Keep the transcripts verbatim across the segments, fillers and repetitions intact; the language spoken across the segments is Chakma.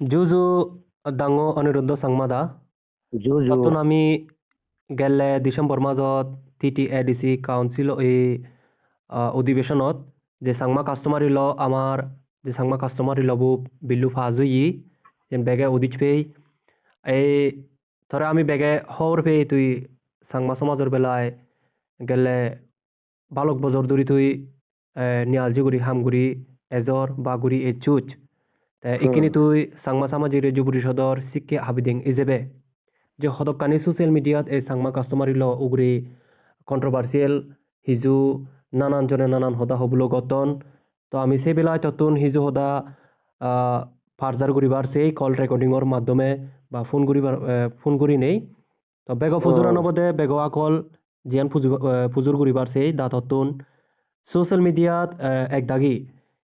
Juju dangu Aniruddha Changma da. Juju. Tottun ami gelle December majot T T A D C Council ei, ah, odibesonot je Changma customary law amar, je Changma customary law bu billu pass oye, jen bege udis pei. Ei tore ami bege hobor pei tui Changma somajor belai gelle balok bojor duri tui, eh, nialji guri ham guri ejor ba guri ecchuj. Te Hmm. ikkini tui Changma Samajik Rejjo Porisodor sikke habideng ejebe. Je hodokkani social mediat ei Changma customary law ugure controversial hiju nanan jone nanan hoda hobulo gotton. To ami sei belai tottun hiju hoda, ah, parjar guribar sei call recordingor maddome ba phone guribar, eh, phone gurinei. To bego pujur Hmm. anobode bego akol jiyan puju-, eh, pujur guribar sei da tottun. Social mediat, eh, ek dagi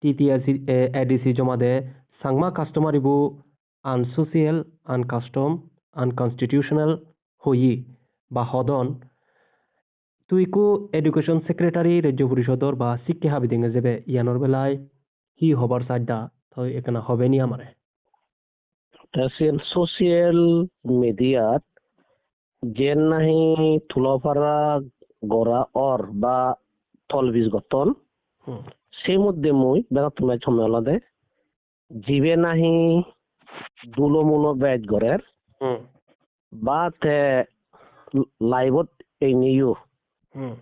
T T A D C, eh, A D C joma de Changma customary bu unsocial, uncustom, unconstitutional hoye ba hodon. Tui ikko Education Secretary Rejjo Porisodor ba sikke habideng ejebe iyanor belai hi hobar saj da, tui ekkana hobe ni amare? Te siyen social mediat jen nahi tulapara gora or ba tolbij gotton, Hmm. se moddhe mui begottun bej homme olode jibe nahi dulo mulo bej gorer Hmm. ba te live-ot eineyo Hmm.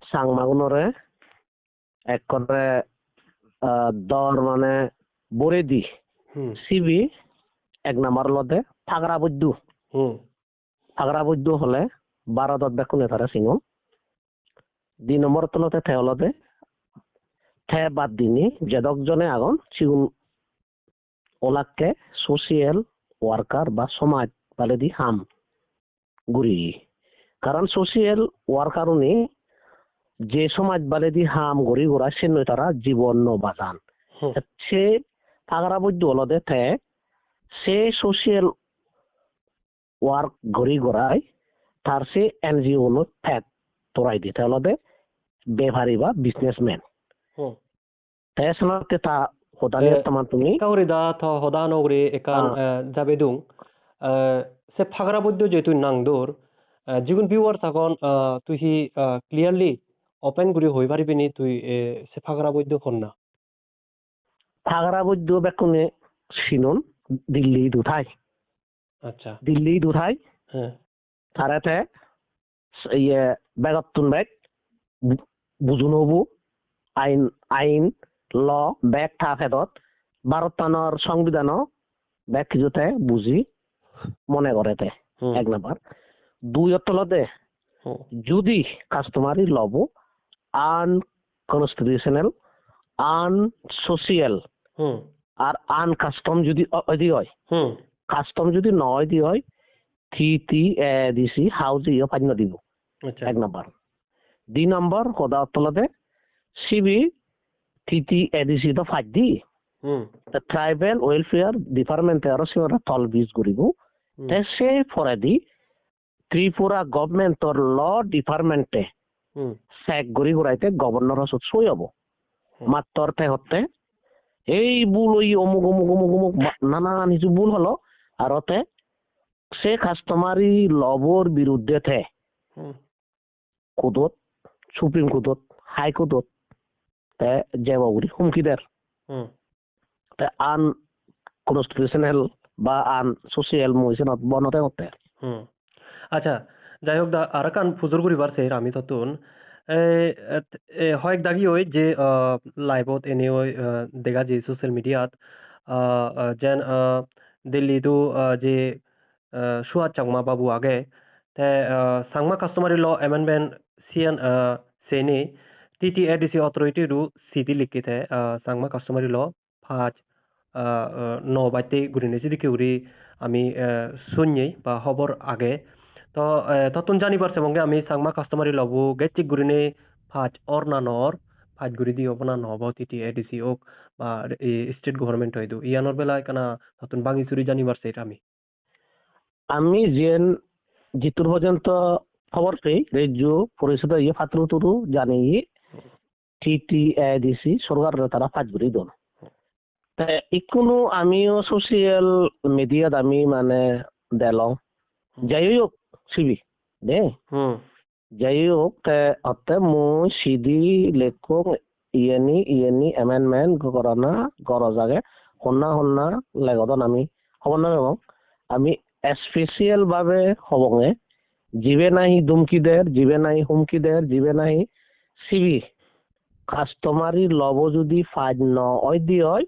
Changmagunore ekkore, ah, dor mane boredi Hmm. sibe ek number olode Pagra Boiddo. Hmm. Pagra Boiddo hole Bharodot bekkune tare sinon. Di number olode te olode te bad dinei jedok jone agon sigun olakke social worker ba somaj baledi ham guri. Karon social worker-une je somaj baledi ham guri gurai sennoi tara jibon no bajan. Hmm. Se Pagra Boiddo olode te se social work guri gurai tar se N G O-gunot pet torai di. Te olode bepari ba businessman. Hmm. Te senotte ta hodani Eh, tamar tumi. Ekka guri da to hoda no guri ekkan, Ah. eh, jabe dung. Eh, se Pagra Boiddo je tui nang dor, eh, jigun viewers agon, eh, tui hi, eh, clearly open guri hoi paribi ni tui, eh, se Pagra Boiddo honna? Pagra Boiddo bekkune sinon, Delhi idu thai. Acha. Delhi idu thai. He. Tare te s-, iye begottun bek bu-, bujun hobo, ain, ain, law bek ta pedot, Bharottanor songbidano bek hiju te buji mone gore te, Hmm. ek number. Dui ot olode, Hmm. judi customary law bo unconstitutional, unsocial, Hmm. ar uncustom judi o-, oidi oi, Hmm. custom judi no oidi oi, T T A D C house-e yo pass no dibo. Acha. Ek number. Di number hoda olode sibe T T A D C do pass di. Hmm. Te Tribal Welfare Department-e aro sibere tolbij guribo. Hmm. Te se poredi Tripura government-or law department-e Hmm. check guri gurai te governor-o sot soi obo. Hmm. Mattor te hotte ei bul oye, omuk, omuk, omuk, omuk, ba-, nanan hissu bul holo, aro te se customary law-bor biruddhe te Hmm. court-ot, Supreme Court-ot, High Court-ot te jebo guri humki der. Hmm. Te unconstitutional ba unsocial mui senot bono tengotte. Hmm. Acha, jai hok da, arekkan pujor guribar ser ami tottun. E, e, e, hoyek dagi oi je, ah, live-ot ene oi, ah, dega je social media-t, ah, ah, jen, ah, Delhi-t, ah, je, ah, Suhas Chakma babu age. Te, ah, Changma customary law amendment siyan, ah, sene T T A D C authority-ru sidi likke te, ah, Changma customary law pach, ah, ah, no batte gurinei sidikke guri ami, ah, sunnei ba hobor age. To, eh, tottun janibar sebonge ami Changma customary law-bo gecchik gurinei pach or na no or, pach guri di obo na no obo, T T A D C ok ba, eh, state government-o idu. Iyanor bela ekkana tottun bangi suri janibar ser ami. Ami jiyen jittur porjonto hobor pei, Rejjo Porisodo iye paturu turu janeye, T T A D C sorkarore tara pach guri don. Te ikkunu amiyo social mediat ami mane delong. Jai hok sibe, de. Hmm. Jai hok, te otte mui sidi lekkong, iyeni, iyeni amendment gorana goroj age. Honna honna legodon ami hobor no pebong. Ami special bhabe hobonge, jibe nahi dumki der, jibe nahi humki der, jibe nahi sibe customary law bo judi pass no oi de oi,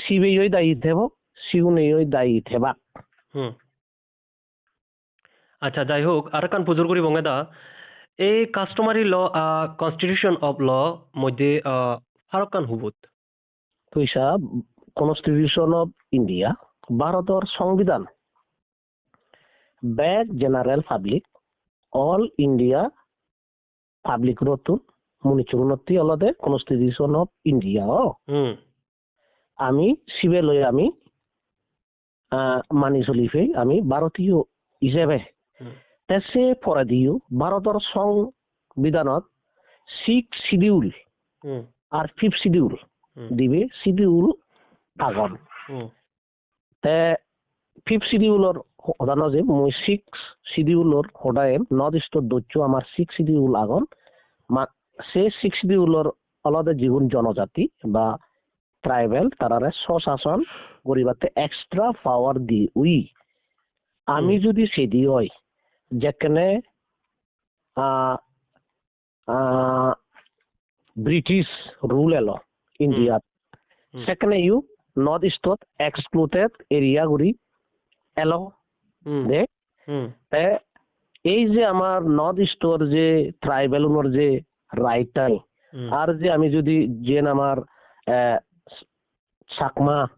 sibe oi dayi thebo, sigune oi dayi thebak. Hmm. Acha, jai hok, arekkan pujor guribong eda. Ei customary law a constitution of law moddhe, ah, farokkan hubot? Tui sa, Constitution of India, Bharodor Songbidan, bek general public, all India public-unottun, munucchunottun olode Constitution of India o. Hmm. Ami sibe loi ami, ah, mani soli pei ami Bharotiyo ijebe. Hmm. Te se porediyo Bharodor Songbidanot Sixth Schedule Hmm. ar Fifth Schedule, Hmm. dibe schedule agon. Hmm. Te Fifth Schedule-or hoda no jim, mui Sixth Schedule-or hoda em, North East-ot doccho amar Sixth Schedule agon. Ma-, se Sixth Schedule-or olode jigun jonojati ba tribal, tarare sosason guribatte extra power di oi. Ami Hmm. judi sedi oi, jekkene, ah, ah, British rule elo India-t. Hmm. Sekkene yo North East-ot excluded area guri elo. Hmm. De. Hmm. Te ei je amar North East-or je tribal-unor je right-ani, Hmm. ar je ami judi jen amar, eh, Chakma,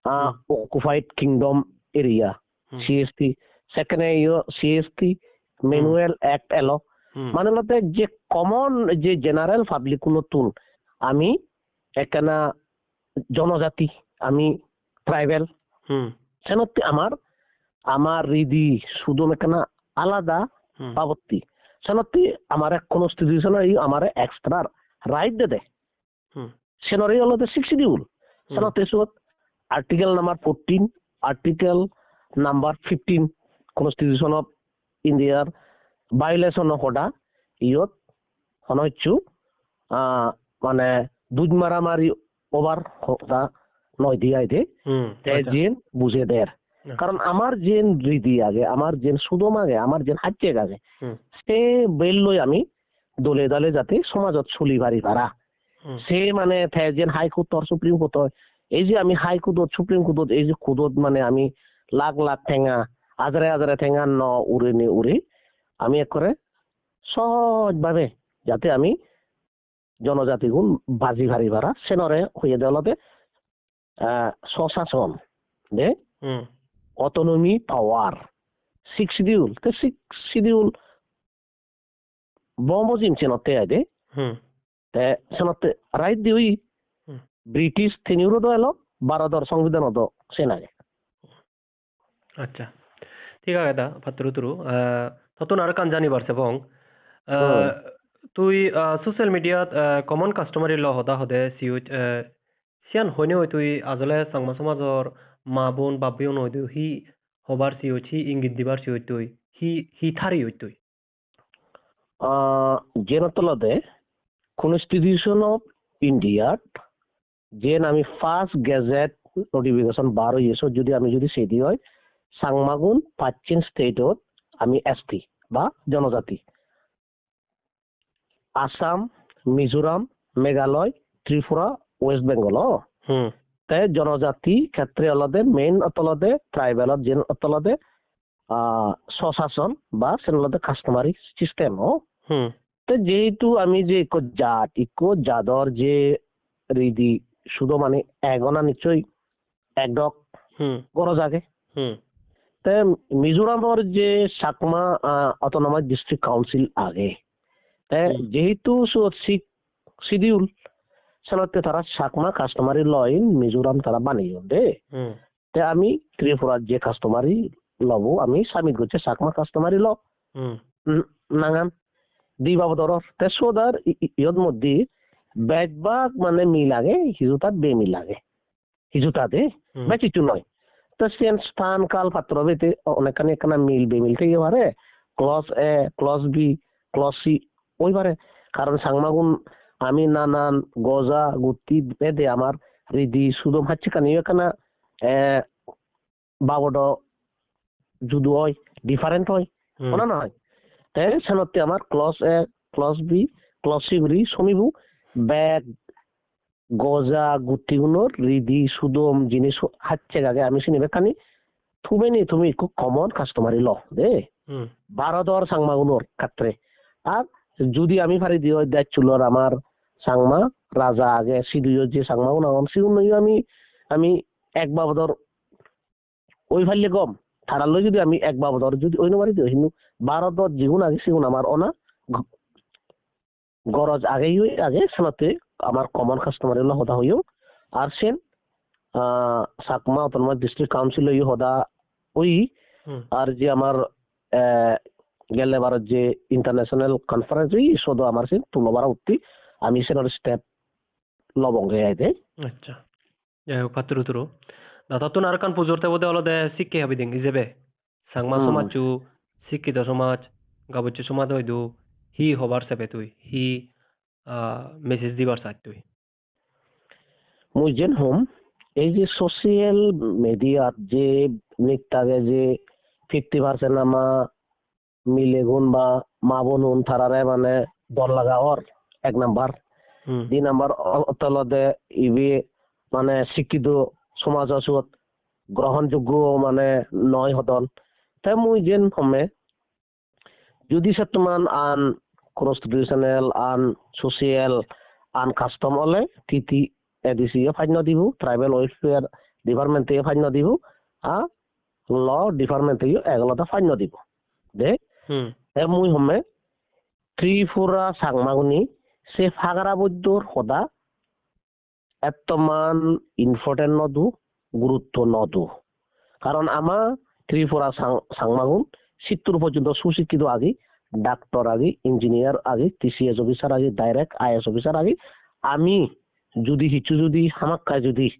ah, Hmm. Occupied Kingdom Area, Hmm. C H T, sekkene yo C H T Hmm. Manual Act elo. Hmm. Mane olode je common je general public-unottun ami ekkana jonojati, ami tribal. Hmm. Senotte amar, amar ridi sudom ekkana alada Hmm. babotti. Senotte amare constitution-e amare extra right dede. Hmm. Senore olode Sixth Schedule. Hmm. Senotte siyot Article number fourteen, Article number fifteen, Constitution of India-r violation-o hoda, iyot hono hissu, ah, mane duj maramari obar hoda noi de ai de. Hmm, te acha. Jiyen buje der. Hmm. Karon amar jiyen ridi age, amar jiyen sudom age, amar jiyen hajjek age, Hmm. se bel loi ami dole dale jate somajot soli pari para. Hmm. Se mane te jen High Court or Supreme Court oi, ei je ami High Court ot, Supreme Court ot, ei je court ot mane ami lakh lakh tenga, hajare hajare tenga no urinei uri, ami ekkore sohoj bhabe jate ami jonojatigun baji pari para, senore hoyede olode, ah, sosason, de? Hmm. Autonomy power, Sixth Schedule, te Sixth Schedule bo mojim senotte ai de. Hmm. Te senotte right di oi. Hmm. British tenure-o do elo, Bharodor Songbidanot do sen age. Acha. Thik age da, patturu turu. Eh, tottun aro ekkan janibar sebong. Eh, Hmm. tui, eh, social media-t, eh, common customary law hoda hode siyot, eh, siyan hoine hoi tui ajole Changma somajor ma bon bap bhei un hoi tui hi hobar siyot, hi ingit dibar siyot tui, hi, hi thari oi tui? Ah, jen olode Constitution of India-t jen ami first gazette notification bar oye, sot judi ami judi sedi oi, Changmagun pacchan state-ot ami S T ba jonojati. Assam, Mizoram, Meghalaya, Tripura, West Bengal, o. Hmm. Te jonojati khetre olode main olode tribal-ot jen olode ah, sosason ba sen olode customary system, o. Hmm. Te jehetu ami je ikko jat, ikko jador je ridi sudom ani ek ona nichoi ek dok Hmm. goroj age. Hmm. Te Mizoramor je Chakma, ah, Autonomous District Council age, te Hmm. jehetu siyot Sixth Schedule, senotte tara Chakma customary law in Mizoram tara baneyon de. Hmm. Te ami Tripurar je customary law bo ami submit gocche Chakma customary law. Hmm. N-, nangan di babot oror. Te siyot ar i-, i-, iyot moddhe bej bak mane mil age, hiju ta bemil age. Hiju ta de, Hmm. bej hissu noi. To siyen sthan kal patro bhede onekkani ekkana mil bemil thei pare, clause A, clause B, clause C oi pare. Karon Changmagun ami nanan goja gutti bhede amar ridi sudom hacchekkaniyo ekkana, eh, babodo judo oi, different oi, Hmm. ona noi? Te senotte amar clause A, clause B, clause C guri somibo bek goja guttigunor ridi sudom jinis hacchek age ami sini bekkani tumi ni tumi ikko common customary law de. Hmm. Bharodor Changmagunor khetre. Ar judi ami pari di oi dej chulor amar Changma raja age, siduyo je Changmagun agon, sigunnoyo ami, ami ek babodor oi palle gom, taralloi judi ami ek babodor judi oi no pari de oi, hintu Bharodot jigun age sigun amar ona g-, goroj age, oi age, senotte amar common customary law hoda hoyong. Ar sen, ah, Chakma Autonomous District Council-oyo hoda oi, Hmm. ar je amar, eh, gelle barot je international conference oi, siyot amar sen tulo bara utti, ami senor step lobonge ai de. Accha. Jai hok, patturu turu. Dadattun arekkan pujor tebode olode sikke habideng ijebe. Changma Hmm. somajcho, sikkito somaj, gabujje somaj hoidu, hi hobar sebe tui, hi, ah, message dibar sas tui? Mui jen hom, ei je social media-t je nit age je fifty percent ama milegun ba ma bonun tarare mane dol laga or, ek number. Hmm. Di number o-, otte olode ibe mane sikkito somajo siyot grohonjoggo mane noi hodon. Te mui jen homme, judi settuman unconstitutional, unsocial, uncustom ole T T A D C-yo paj no dibo, Tribal Welfare Department-eyo paj no dibo, a law department-eyo egolode paj no dibo. De, Hmm. te mui homme Tripura Changmaguni se pagara boiddor hoda ettoman important no do, gurutto no do. Karon ama Tripura Chang-, Changmagun sittur porjonto susikkito agi, doctor agi, engineer agi, T C S officer agi, direct I A S officer agi. Ami judi hissu judi hamakkai judi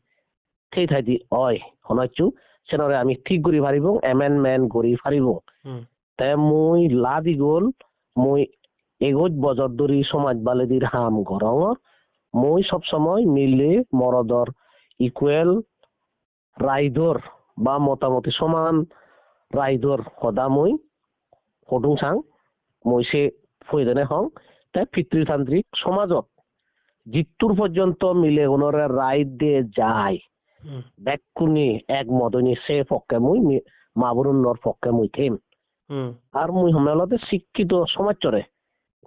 thei thaidi oi, hono hissu, senore ami thik guri paribong, amendment guri paribong. Hmm. Te mui ladigol, mui egoch bojor dhuri somaj baledir ham gorongor. Mui sob somoi mile morodor equal raidor ba motamoti soman raidor hoda mui hodung sang, mui se poidene hong. Te pitritantrik somajot jittur porjonto milegunore right de jai, Hmm. bekkune ek modoni se pokke mui mi-, ma bonunor pokke mui them. Hmm. Ar mui homme olode sikkito somajjore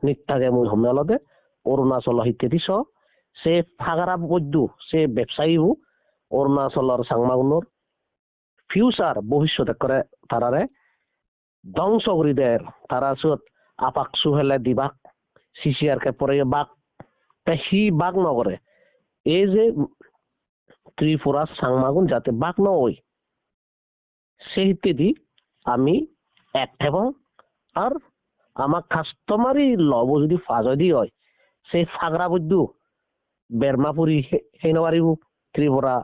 nit age mui homme olode Arunachalo hittedi so se pagara boiddu se bebsayibo Arunachalor Changmagunor future bobissot ekkore tarare dongso guri der. Tara siyot APCSU hele dibak, C C R K poreyo bak, te hi bak no gore. Ei je Tripura Changmagun jate bak no oi, se hittedi ami ek thebong. Ar ama customary law bo judi pass oide oi, se pagara boiddu berma puri he-, hei no paribo. Tripura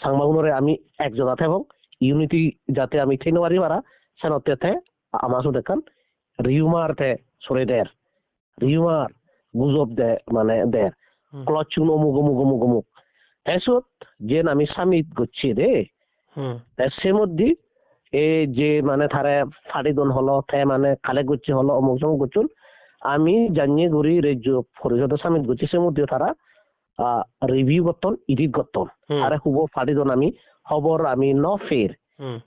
Changmagunore ami ek joda thebong, unity jate ami thei no pari para, senotte te ama siyot ekkan rumor te sore der. Rumor, gujob de, mane der. Hmm. Klochchun omuk, omuk, omuk, omuk. Te siyot jen ami submit gocchi de. Hmm. Te se moddhe e je mane tare party don holo, te mane collect gocche holo, omuk somuk gocchon. Ami janye guri rejjo porisodo submit gocchi, se moddhe tara, ah, review gotton, edit gotton. Hmm. Tare hubo party don ami hobor ami no per. Hmm.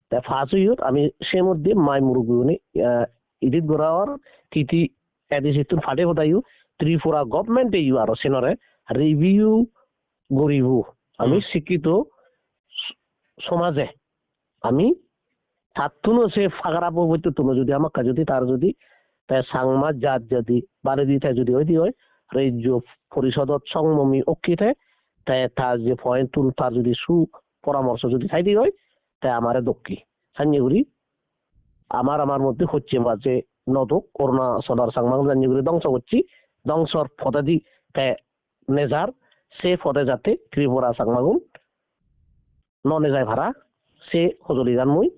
Te pass oyot ami se moddhe mai murubbi gune, ah, edit gora or T T A D C-tun party hodayo, Tripura government-eyo aro senore review guribo. Ami Hmm. sikkito s-, somaje ami tattuno se pagara boboittuno judi hamakkai judi tar judi te Changma jat judi baredi te judi oide oi, rejjo porisodot songmomi okke te, te tar je point-tun tar judi su poramorso judi saide oi, te amare dokke. Sanye guri amar amar moddhe hojje baje no dok, Arunachalor Changmagun janye guri dongso gocche, dongsor podedi te nejar, se pode jate Tripura Changmagun no nejai para, se hojoligan mui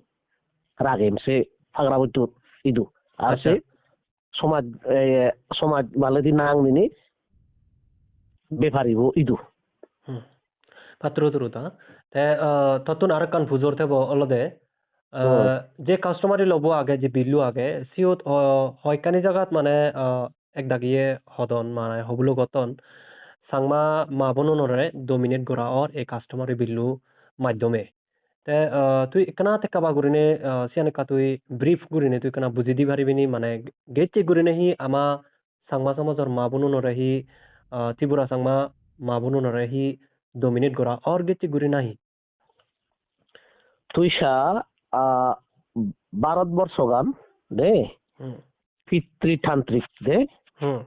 ragem se Pagraboittur idu. Ar Acha. Se somaj, eh, somaj baledi nang nini beparibo idu. Hmm. Patturu turu da. Te, ah, tottun arekkan pujor thebo olode, ah, Hmm. Je customary law bo age, je bill-o age, siyot, ah, hoyekkani jagat mane, ah, ek dagiye hodon, mane hobulo gotton, Changma ma bonunore dominate gora or ei customary bill-o maddhome. Te, ah, tui ekkana tekkaba gurine, ah, siyan ekka tui brief gurine tui ekkana buji di paribi ni, mane gecche gurine hi ama Changma somajor ma bonunore hi, ah, Tripura Changma ma bonunore hi dominate gora or gecche guri nahi? Tui sa, ah, Bharat borsogan de, Hmm. Pitritantrik de, Hmm.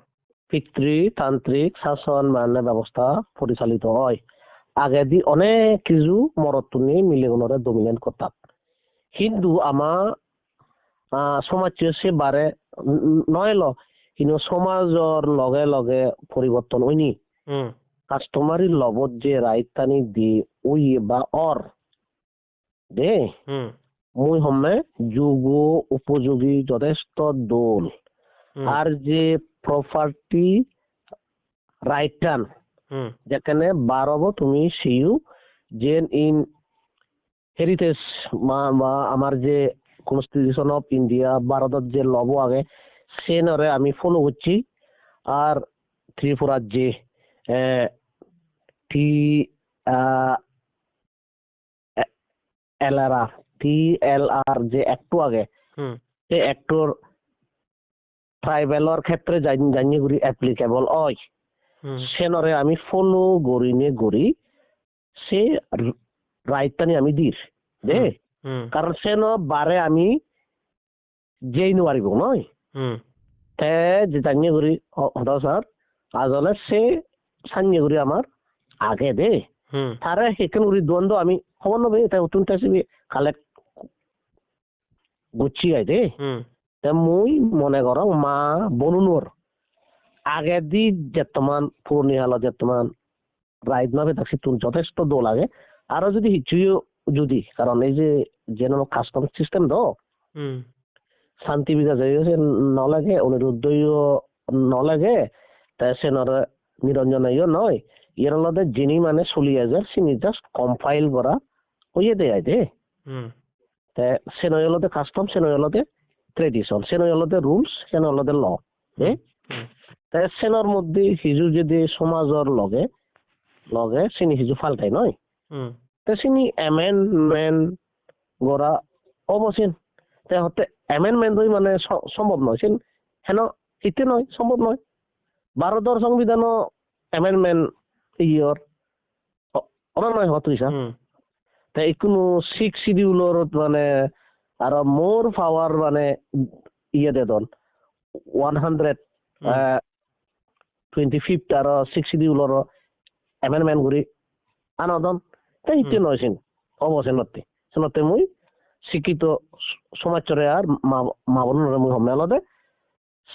Pitritantrik sason mane bebosta porichalito oi. Agedi onek kiju morottune milegunore dominate gottak. Hintu ama, ah, somajje se bare n-, n-, no elo, hintu somajor loge loge poriborton oini. Hmm. Customary law-bot je right-tani di oye ba or, de, Hmm. Mui homme jugo upojogi jotesto dol. Hmm. Ar je property right-tan, Hmm. Jekkene bar obo tumi seyo, jen in heritage ma-, ma-, amar je Constitution of India, Bharodot je law bo age, senore ami follow gocchi. Ar Tripurar je, eh, T, ah, eh, L R R, T L R je act-o age, Hmm. Se act-or tribal-or khetre jan-, janye guri applicable oi. Hmm. Senore ami follow gorine guri se r-, right-tani ami dir. De? Hmm. Hmm. Karon seno bare ami jei no paribo noi. Hmm. Te je janye guri ho-, hoda sar, ajole se sanye guri amar age de. Hmm. Tare hekken guri duon do ami hobor no pei, te huttun te sibe collect gocchi ai de. Hmm. Te mui mone gorong ma bonunor agedi jettoman puroni halo jettoman right ma pedak sittun jotesto dol age. Aro judi hissuyo judi, karon ei je, je nono custom system do, Hmm. Santi Bikash-eyo sen no lege, Aniruddha-yo no lege, te senore Niranjan-eyo noi. Iyen olode jini mane soli ejer, sini just compile gora oye de ai de. Hmm. Te senoi olode custom, senoi olode tradition, senoi olode rules, senoi olode law. Eh? Hmm. Te senor moddhe hiju jodi somajor loge, loge sini hiju paltai noi. Hmm. Te sini amendment gora obo sin. Te hotte amendment oi mane so-, sombhob noi. Sin heno hitte noi, sombhob noi. Bharodor songbidhano amendment iyor o-, ora noi hot hoisa. Hmm. Te ikkunu Sixth Schedule-or mane aro more power mane iye dedon. One hundred, Hmm. eh, twenty-fifth aro Sixth Schedule-or amendment guri anodon. Te hitte Hmm. noi sin. Obo senotte. Senotte mui sikkito s-, somajjore ar ma, ma bonunore mui homme olode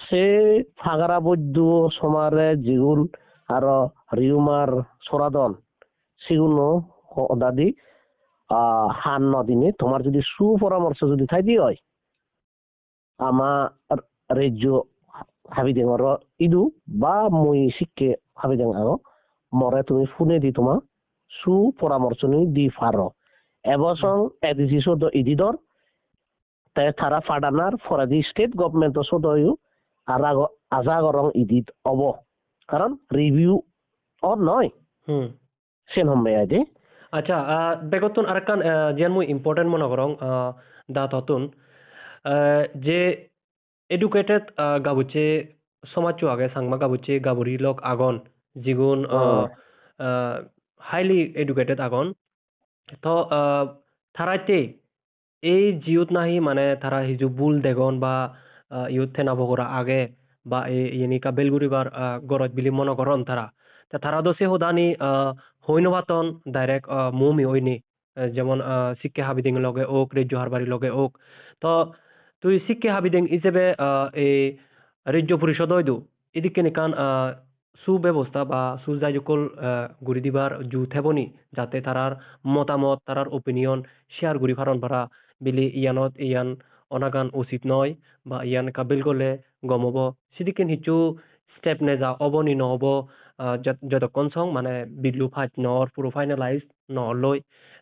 se Pagraboittur somare jigun aro rumor soradon, siguno ho-, hodadi, ah, han no dine, tomar jodi suporamorso jodi thaide oi, ama r-, rejjo habidengoro idu ba mui sikke habideng agong, more tumi phone di toma suporamorsoni di paro. Ebo song A D C sot do idi dor, te tara padanar poredi state government-o sodoyo arago-, aja gorong idit obo. Karon review or noi. Hmm. Sen homme ai de. Acha, ah, begottun arekkan, ah, jiyan mui important mone gorong, ah, da tottun. Ah, je educated, ah, gabucche somajcho age, Changma gabucche gaburi lok agon, jigun, ah, Hmm. ah, highly educated agon. To, ah, taratte ei jiyot nahi mane tara hiju bul degon ba, ah, iyot tena pogora age ba ei, iyeni ekka bel guribar, ah, goroj bili mone goron tara. Te tara do se hodani, ah, hoi no patton direct, ah, muomi oinei. Eh, jemon, ah, sikke habideng loge ok, rejjo harbari loge ok. To tui sikke habideng ijebe, ah, ei rejjo porisodo idu idikken ekkan, ah, subebosta ba sujai jokkol, eh, guri dibar ju thebo ni, jate tarar motamot, tarar opinion share guri paron para, bili iyanot iyan onagan usit noi ba iyan ekka bel gole gom obo. Sidikken hissu step neja obo ni no obo, ah, jot-, jotokkon song mane bill-u pass no or, puro finalize no olloi,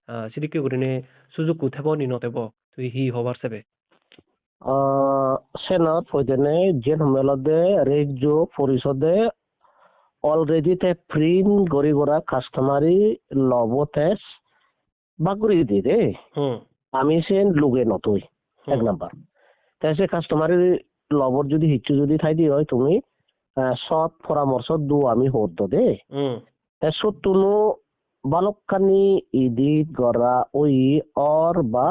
ah, sidikke gurinei sujukko thebo ni no thebo, tui hi hobar sebe? Ah, senot hoidene jen home olode rejjo porisode already te print guri gora customary law-bo te bak guri di de. Hmm. Ami sen luge no tui, ek Hmm. number. Te se customary law-bor judi hissu judi thaide oi tumi, ah, sot poramorso do ami hor do de. Hmm. Te sottunu balokkani edit gora oi or ba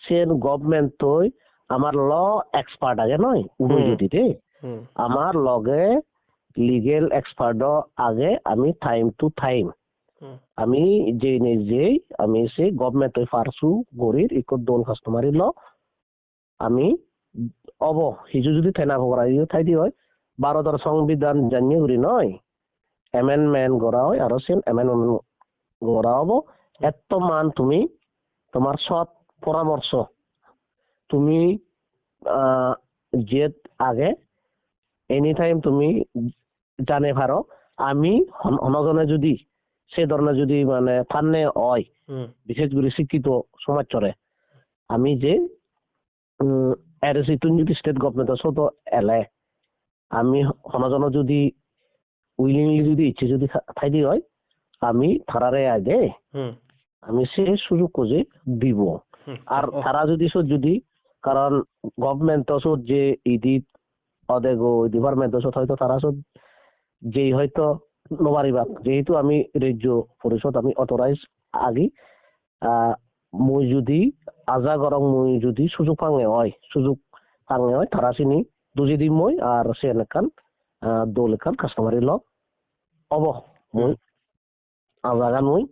sen government-toi amar law expert age noi, uno Hmm. judi de. Hmm. Amar loge legal expert-o age, ami time to time Hmm. ami jeinei jei, ami se government-oi pursue gorir, ikko dol customary law. Ami obo, hissu judi tena pogora iye thaide oi, Bharodor Songbidan janye guri noi, amendment gora oi, aro sen amendment gora obo. Etto man tumi, tomar sot poramorso, tumi, ah, jet age, anytime tumi jane paro, ami hon-, hono jone judi se dhoroner judi mane thanne oi, Hmm. bishesh guri sikkito somajjore, ami je, um, R S C tun judi state government-o sodo ele, ami hono jone judi willingly judi icche judi tha-, thaide oi, ami tarare ai de, Hmm. ami se sujukko je dibo. Hmm. Ar Oh. tara judi sot judi, karon government-o sot je edit odego department-o sot hoito tara sot jei hoito no paribak, jehetu ami rejjo porisod ami authorize agi, ah, mui judi aja gorong mui judi sujuk pange oi, sujuk pange oi, tara sini duji dim mui, ar siyen ekkan, ah, dol ekkan customary law obo mui Hmm. ajagan mui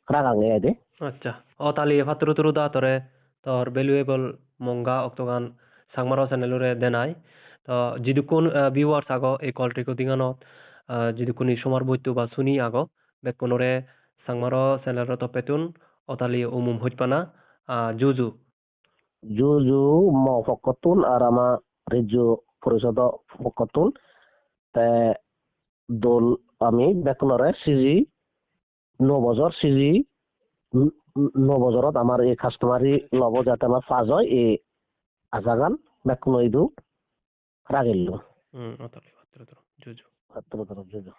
ragange ai de. Accha. O tali patturu turu da tore tor valuable monga oktogan Changmaro channel-ore denai. To jidukkun, eh, viewers ago ei call recording-anot, eh, jidukkun ei somar boitto ba suni ago, bekkunore Changmaro channel-o toppettun o tali umum hojpana, ah, juju. Juju mo pokkottun ar ama rejjo porisodo pokkottun. Te dol ami bekkunore siji nuo bojor siji, n-, n-, nuo bojorot amar ei customary law-bo jate amar pass oi, ei ajagan bekkuno idu ragilung. Hmm, o tali, patturu turu, juju. Patturu turu, juju.